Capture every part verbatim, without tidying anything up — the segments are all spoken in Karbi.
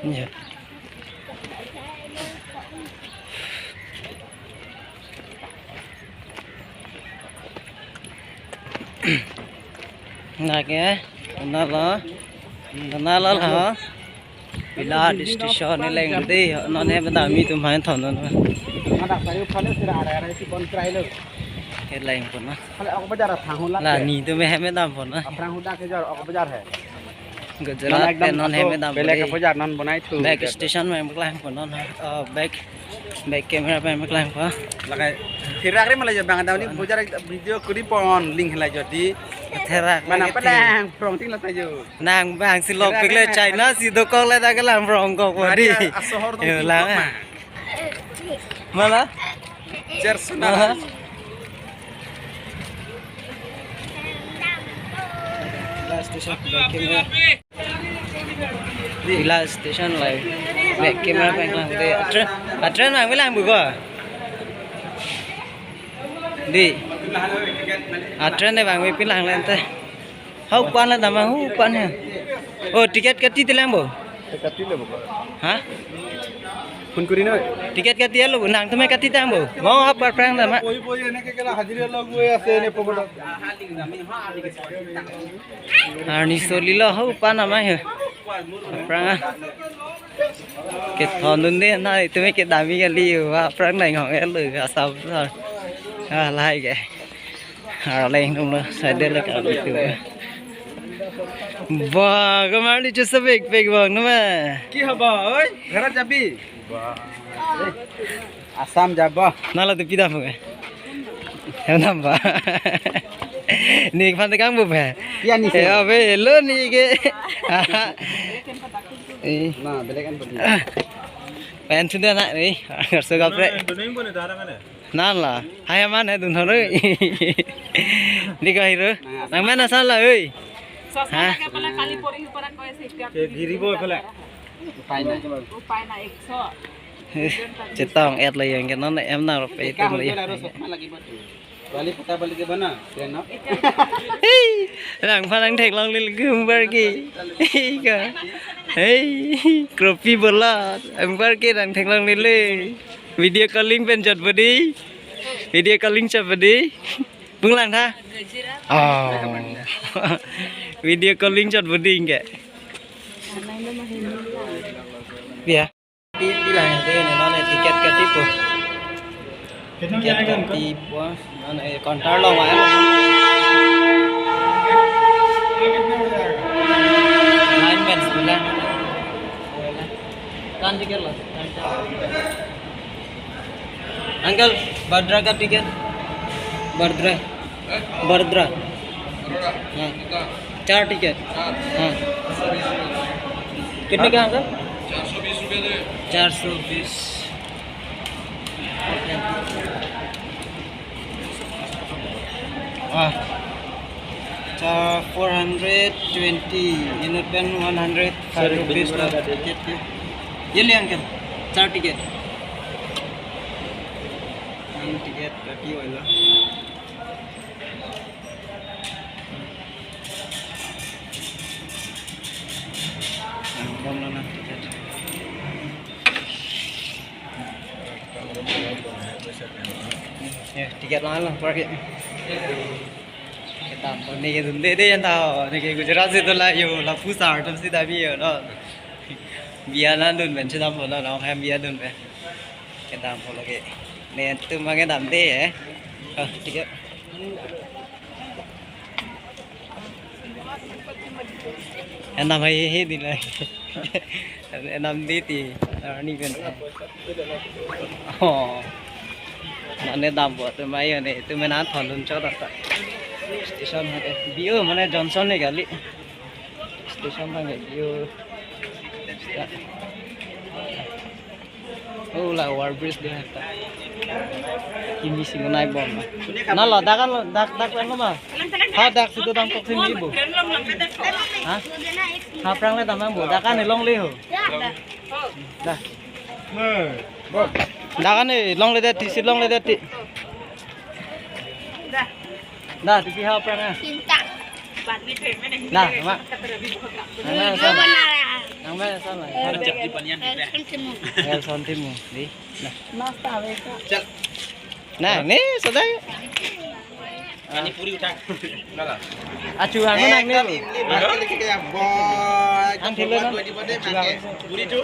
Ya. Nake, nalo, nalo lo. Pila station ni leng de, non hem dam atum aphan thon non. Madak sari uphale sira ara ara si kon krai lo. He leng pon na. Phale ok bajar aphrang hula. La ni atum hem dam pon na. Aphrang hula ke jor ok bajar hai. Gujarat non ekdam pen non ato hem dam belek pon. Bajar non bonai thu. Back station pen klang pon non. Oh, back. Back camera pen klang pa. Lakai. Hirak re malai bang dam ni bajar video kuri pon link hela jodi. Therak mana lagi palang prong ting la tayo. Nang bang si lok pik le China si dokok le ta kelang prong kok wadi. Asohor dong. Yo, tiktok lang. Mala? Jersey. Mala? Last station, back camera. Pila station lai. Back camera pen klang de. Train, train bang bilang buka. Di. Train bang bilang lente. Hau pan la dam, hau pan ya. Oh, ticket kati telang bo. Kati le bo. Ha? Phone kuri noi. Ticket kati lo, nang atum kati tang bo. Mo apar prang dam. Boi boi ene ke kela hajiri lo gue ase ne pokoda. Arni soli lo ho pan amai he. Prang a. Kethon dunde na atum kedam kali, apar nang hong elo Assam. Ah, lahai ke. Arleng dong lo, side le ka itu. Bah, kemar ni chusa pek pek bang nama. Ki haba, oi? Gharat jabi? Bah. Assam jabo. Nala tu pidam ke? Hem dam ba. Ni phan tekang bo ba. Ya ni se. Ya be lo ni ke. Eh. Na, belek an padi. Pen sudah nak ni. Ngarso kapre. Doning ko ni darang ane. Nala, hai aman hai dun thon oi. Di ka hero. Nang mana sala oi. Sasa ha? Lagi pala kali pori para ko ese. Ke giri bo pala. Upai na. Upai na ekso. Chetong et le yang ke non em na rupe itum le. Bali pata bali ke bana, kena. Hei, nang phan nang theklong le gumbar ke. Hei ka. Hei, kropi bola. Umbar ke nang theklong le. Video calling pen jot bodi. Video calling jot bodi. Bung lang tha. Oh. Video calling jot bodi ke. Ya. Ti, ti lang te ne non ticket kati po. Ticket kati po. Non counter lo ma. Nine minutes dula. Kan ticket lo. Uncle, Bardra ka ticket? Bardra. Vadodara. हाँ। चार टिकट। हाँ। कितने का, अंकल? चार सौ बीस रुपये दे। चार सौ बीस। हाँ। अच्छा, four hundred twenty, inut pen one hundred five rupees lo ticket ke. ये ले अंकल, चार ticket. Nine ticket kati oi lo. Nang bom lo na ticket. Ya, ticket lang lo, pergi. Kedam po, ne ke dunde de yang tahu, ne ke Gujarat si dola yo, lapu sar atum si dam yo, no. Biya nang dun pen, chedam po, no, no, hem biya dun pen. Kedam po lagi. Ne atum mang kedam de, eh. Oh, ticket. Enam hai he di lai. Enam di ti. Arni pen. Oh. Mane dam po atum mai ne, atum mena thon dun chot ta. Station hai. Bio mane Johnson ne kali. Station hai bio. Oh, la over bridge de ta. Kimi si nai bom. Na lo, dak an lo, dak, dak an lo ma. Ha, dak si do dam kok si ni bo. Ha? Ha, prang le dam bo. Dak an long le ho. Da. Dak an long le de ti, si long le de ti. Da, ti pi ha prang a. Cinta. Nah, mak. Nang mana son? Nang mana son? Nelson Timung. Nelson Timung, di. Nah. Nah, ini sudah. Pani puri uthang. Achu ang nang ni. Ang thilo na. Achu ang. Puri chu.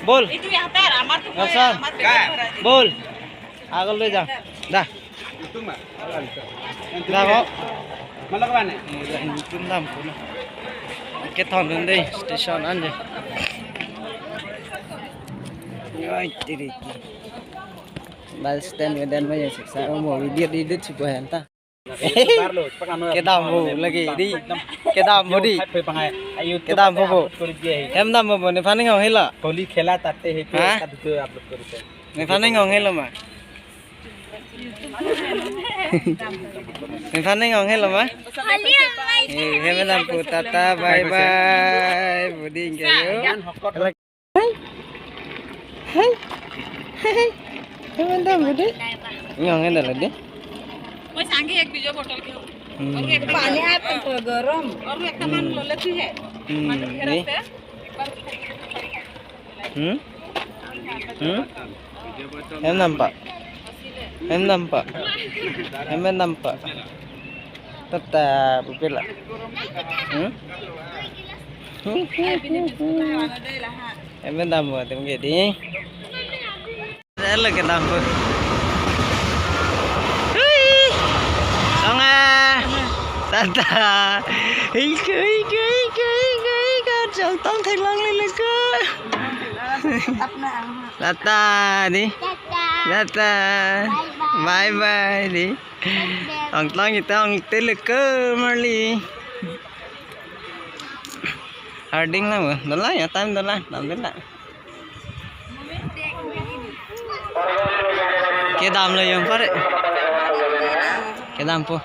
Bol. এইটো ইয়াতে আৰু আমাৰতো Nelson. আমাৰ পেটত ভৰাই দিয়ে। Bol. আগলৈ যা। দা। দা, ক। Nelitum dampo na. Kethondun dei, station an dei. Oi, tiri. Bus stand kedo ma ya siksa mo video edit si po henta. Kedampo lagi di. Kedampo di. Kedampo po. Hem dampo po, nephan inghong helo. Holi khela tate he. Ha? Nephan inghong helo ma. Nephan inghong helo ma. Eh, hem dampo, tata, bye bye. Boding kayo. Hai. Hai. Hai. Hem dampo di. Inghong helo di. ওই সাঙ্গে এক বিজয় বটল কি? Hmm. পানি আর তো গরম। और एक तमन लो लेती है। Hmm. Ni. Hmm? Hmm? Hem dampo. Hem dampo. Hem dampo. Tata pupila. Hmm? Hem dampo atum ke di. Hello, kedampo. Hui. Songa. Tata. Hei, hei, hei, hei, hei, hei. Jongtong theklongle leko. Tata di. Tata. Bye bye di. Ongtong ita ongte leko marli. Harding na mo. Dola ya, time dola. Time dola. Kedamlo jong pare. Kedampo.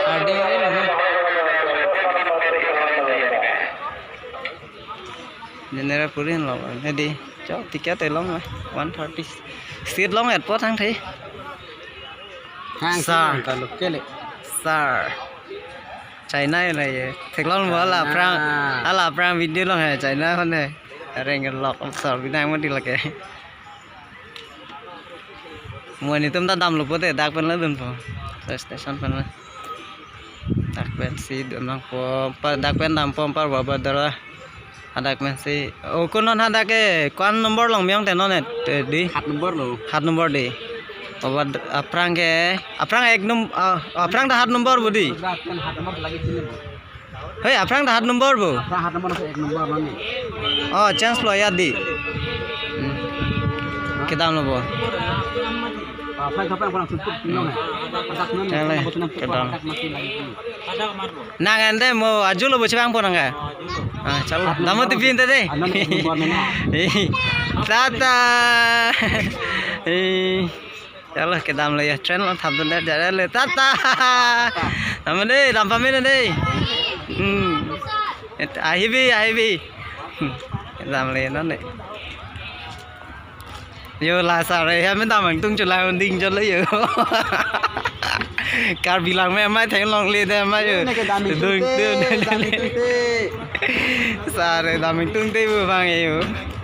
Harding ni lo. Genera puri lo. Jadi, chok ticket elong lah. One thirty. Seat long airport hang thei. Hang sir. Sir. China la ye. Theklongpo hala aphrang. China. Hala aphrang video long he China hon he. Areng lok sir binang mati lake. Mo nelitum ta damlo pote dak pen la dunpo. Sa station pen la. Dak pensi dun nangpo, pa dak pen dampo anpar baba dara. Hadak pensi. O, ko non hadak ke, ko-an number long miyong te non et, eh, di? Hat number lo. Hat number di. Baba d-, aphrang ke, aphrang ek num-, ah, aphrang ta hat number bo di. Hat number lagi sini bo. Hei, aphrang ta hat number bo. Aphrang hat number si ek number mane. Oh, chance lo ya di. Hmm. Kedamlo bo. Aphrang kaprang aphrang sutuk pinong hai. Kedam. Nang ante mo ajulo bo chevangpo nang ka. Ah, chalo. Damo tipi ante de. Anon ek number mane. Eh, tata. Eh. Chalo, kedamlo ya, train lo thapdun det jare le, tata. Naman de, dam pame na de. Hmm. Et, ahibi, ahibi. Kedamlo ya non de. Yo, la sare, ya, men dam angtung chula ding chula yo. Karbi lang me mai theklongle de mai yo. Neke dam angtung te, dam angtung te. Sare dam angtung te bu bang yo.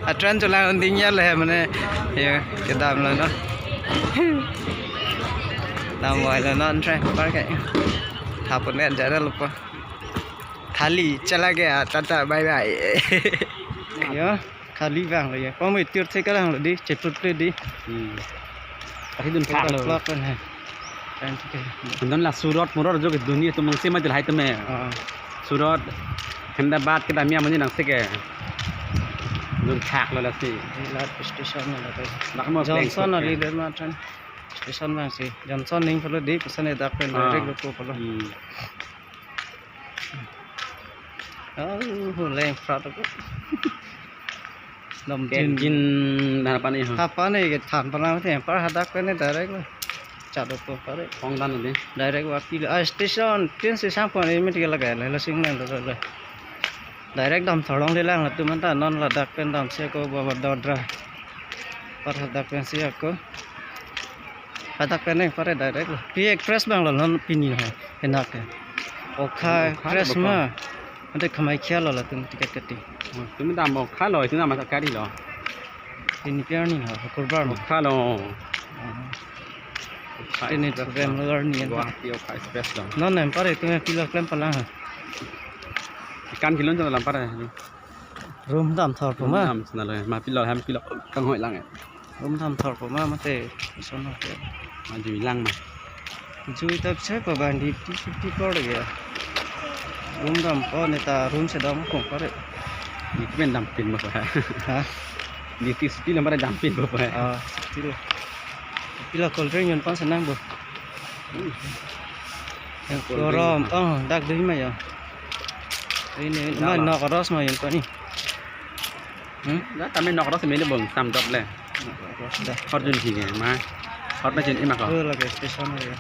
A train chula ding ya le mane. Yo, kedamlo no. Dam wai lo non train park ke. Thapdun det jare lo po. Khali chala gaya, tata bye bye. Yo, khali vanglo yo. Pamwe tir the kalang lo di, cheput le di. Hmm. Ahi dun thak lo. Plak kan hai. Kan thik hai. Dun la Surat Murot jo ke dun ni tum mangse ma jil hai tum e. Ah. Surat, Ahmedabad ke damia mani nang se ke. Dun thak lo lasi. Di la station lo la. Bak mo Johnson pleng ali der ma train. Station bang si. Johnson ning pulo di, pesan edak pen Ah. Direct lo ko pulo. Hmm. Oh, leng prat ko. Dam Ken jin. Jin dan apa nih? Apa nih, kethan pernah sih, par hadak pen direct lo. Chado ko pare. Ong dan ni. Direct wati lo. Ah, station, tin si sang pon ini tiga lagi lah, lo sing nang lo lo. Direct dam tholongle lang, latum anta non ladak pen damsi ako, Baba Dodra. Par hadak pensi ako. Hadak pen neng pare direct lo. Pi Express bang lo non pini ha. Enak ya. Okha Okha Express Okha. Ma. Ante Kamakhya lo latum ticket kati. Oh, tumi dam Okha lo, itum dam masa kari lo. Pini pi arni lo, Kurbar ma. Okha lo. Ah. Okha Ini Express Supreme lo. Lo arni anta. Guwahati Okha Express lo. Non nem pare tumi pilo klem palang ha. Ikan kilon jala lam pare. Room dam thor puma. Dam sena lo, ma pilo hem pilo kanghoi lang eh. Room dam thor puma mate ison ho ke. Ma jui lang ma. Jui tap se pa bandi ti fifty crore ya. Room dam ko neta room sedam kong pare. Ni pen dam pin ma pa. Ha? Ni ti fifty lam pare dam pin ma pa. Ah, fifty lo. Pilo cold drink yon pan senang bo. Yang Cold drink. Korom, oh, dak dui ma ya. Ini Dak ma lah. Nok ros ma yon ko ni. Hmm? Dak kami nok ros mene bong tam dop le. Nok ros dah. Hot dun hi ke ma. Hot na jen ima ko. Oh, lagi station ya.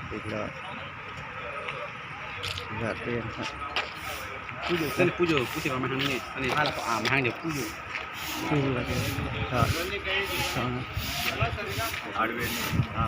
Ikla. Dak tu yang. Pujo, kan pujo, pujo mahang ni. Ani hala ko ah mahang dia pujo. Pujo lagi. Ha. Station. Hardware. Ha.